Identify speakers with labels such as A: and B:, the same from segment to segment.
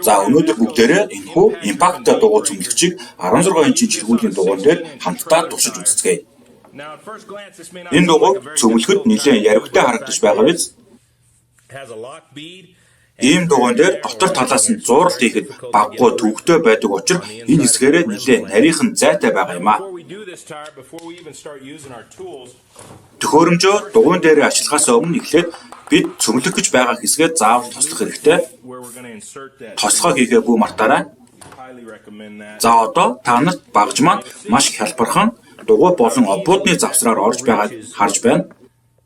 A: За өнөөдөр бүгдээрээ энэхүү импакттай дугуй цөмлөгчийг 16 инчийн чиргүүлийн дугуйн дээр хамтдаа туршиж үзцгээе. Энэ дугуйг цөмлөхөд нэлээн ярвигтай харагдаж байгаа биз? Ийм дугуйн дээр дотор талаас нь зууралт хийхэд багагүй төвөгтэй байдаг учир энэ хэсгээрээ нэлээн нарийнхан зайтай байгаа юм аа. Төхөөрөмжөө дугуйн дээр ашиглахаас өмнө эхлээд бид цөмлөх гэж байгаа хэсгээ заавал тослох хэрэгтэй. Тослогоо хийхээ бүү мартаарай. За одоо та нарт багж маань маш хялбархан дугуй болон обуудны завсраар орж байгааг харж байна.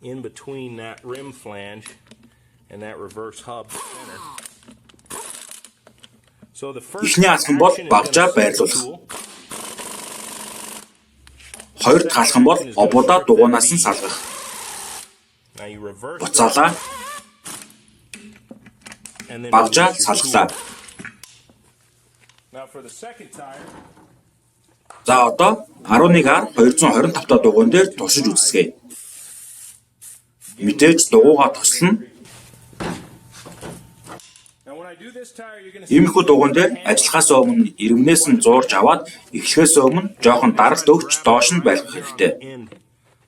B: In between that rim flange and that reverse hub center. So the first
A: Эхний алхам бол багжаа байрлуулах. Хоёр дахь алхам бол обуудаа дугуйнаас нь салгах.
B: Now you reverse
A: Буцаалаа
B: and then
A: багжаа
B: release your
A: салглаа.
B: tool. Now for the second tire,
A: За одоо 11R 225 та дугуйн дээр туршиж үзцгээе. Мэдээж дугуйгаа тослоно.
B: now when I do this tire, you're going to
A: Иймэрхүү дугуйн дээр ажиллахаас өмнө ирмнээс нь зуурж аваад эхлэхээс өмнө жоохон даралт өгч доош нь байлгах хэрэгтэй.
B: end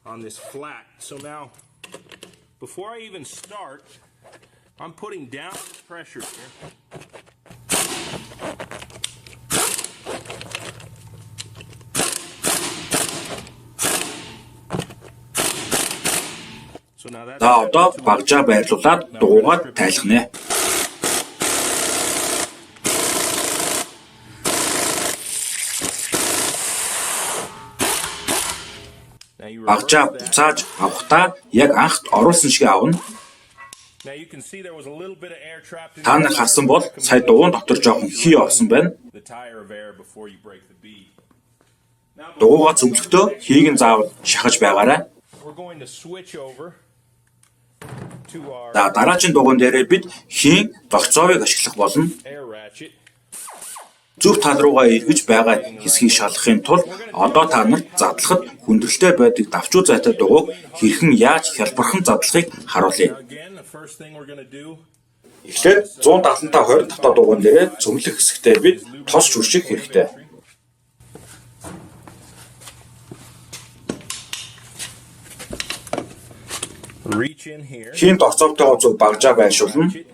B: on this flat. So now, before I even start, I'm putting down pressure here. So now that's
A: За одоо багжаа байрлуулад дугуйгаа тайлах нэ.
B: Now you
A: Багжаа
B: reverse that.
A: буцааж авахдаа яг анхт оруулсан шиг авна.
B: Now you can see there was a little bit of air trapped in
A: Та нар харсан бол сая дугуйн дотор жоохон хий орсон байна.
B: the tire of air before you break the bead. Now
A: Дугуйгаа цөмлөхдөө хийг нь заавал шахаж байгаарай.
B: we're going to switch over to our
A: За дараагийн дугуйн дээрээ бид хийн дорцоовыг ашиглах болно.
B: air ratchet.
A: Зөв тал руугаа эргэж байгаа хэсгийг шалгахын тулд одоо та нарт задлахад хүндрэлтэй байдаг давчуу зайтай дугуйг хэрхэн яаж хялбархан задлахыг харуулъя.
B: Now again, the first thing we're going to do
A: Эхлээд 175 25 та дугуйн дээрээ цөмлөх хэсэгтээ бид тос шүрших хэрэгтэй.
B: reach in here.
A: Хийн дорцоовтойгоо зөв багжаа байршуулна.
B: Ratchet.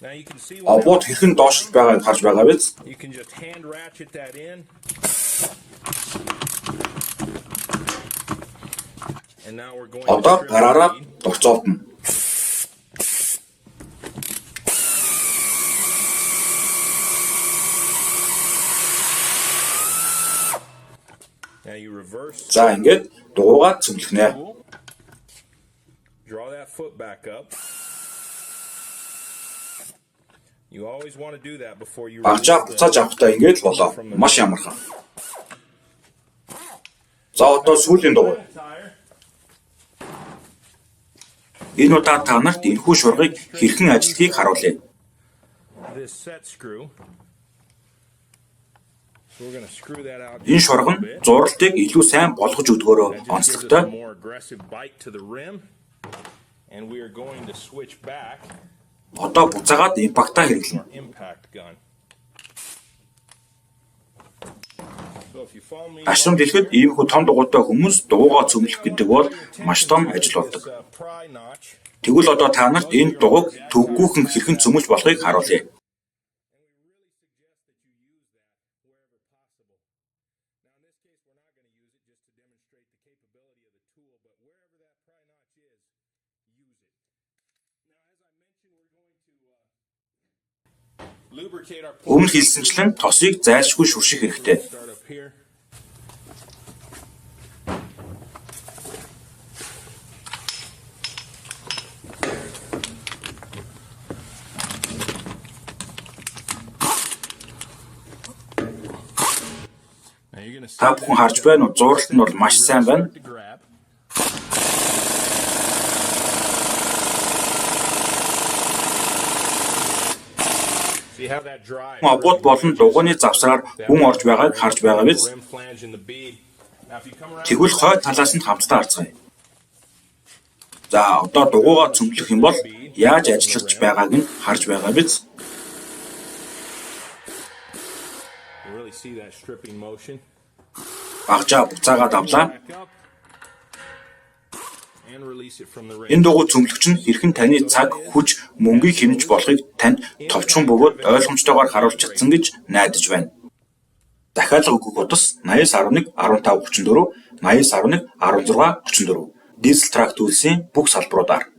B: Now you can see what
A: Обууд хэрхэн доошлж байгааг харж байгаа биз?
B: you can just hand ratchet that in. And now we're going to
A: Одоо
B: trim the
A: гараараа
B: bead.
A: дорцоовдно.
B: Now you reverse
A: За ингээд дугуйгаа цөмлөх нэ.
B: tool. Draw that foot back up. You always want to do that before you
A: Багжаа
B: release the-
A: буцааж авахдаа ингээд л болоо. Маш амархан. За одоо сүүлийн дугуй.
B: tire.
A: Энэ удаа та нарт энэхүү шургыг хэрхэн ажиллахыг харуулъя.
B: This set screw. So we're going to screw that out.
A: Энэ шурга нь зуралтыг илүү сайн болгож өгдгөөрөө
B: That just gives us
A: онцлогтой.
B: a more aggressive bite to the rim. And we are going to switch back
A: Одоо буцаагаад импактаа хэрэглэнэ.
B: our impact gun. So if you follow me
A: Дашрамд хэлэхэд иймэрхүү том дугуйтай хүмүүс дугуйгаа цөмлөх гэдэг бол маш том ажил болдог.
B: this, pry notch.
A: Тэгвэл одоо та нарт энэ дугуйг төвгүүхэн хэрхэн цөмлж болохыг харуулъя.
B: Lubricate our
A: Өмнө хэлсэнчлэн тосыг зайлшгүй шүрших хэрэгтэй.
B: Start up here. Now you're gonna see
A: Та бүхэн харж байна уу? Зуралт нь бол маш сайн байна.
B: to grab. See how that drives.
A: Обууд болон дугуйны завсраар хүн орж байгааг харж байгаа биз?
B: Rim flange and the bead. Now if you come around
A: Тэгвэл хойд талаас нь хамтдаа харцгаая. За, одоо дугуйгаа цөмлөх юм бол яаж ажиллаж байгааг нь харж байгаа биз?
B: You really see that stripping motion.
A: Багжаа буцаагаад авлаа.
B: Back up and release it from the rim.
A: Энэ дугуй цөмлөгч нь хэрхэн таны цаг, хүч, мөнгийг хэмнэж болохыг танд товчхон бөгөөд ойлгомжтойгоор харуулж чадсан гэж найдаж байна. Захиалга өгөх утас 89 11 15 34, 89 11 16 34. Diesel Truck төлсийн бүх салбаруудаар.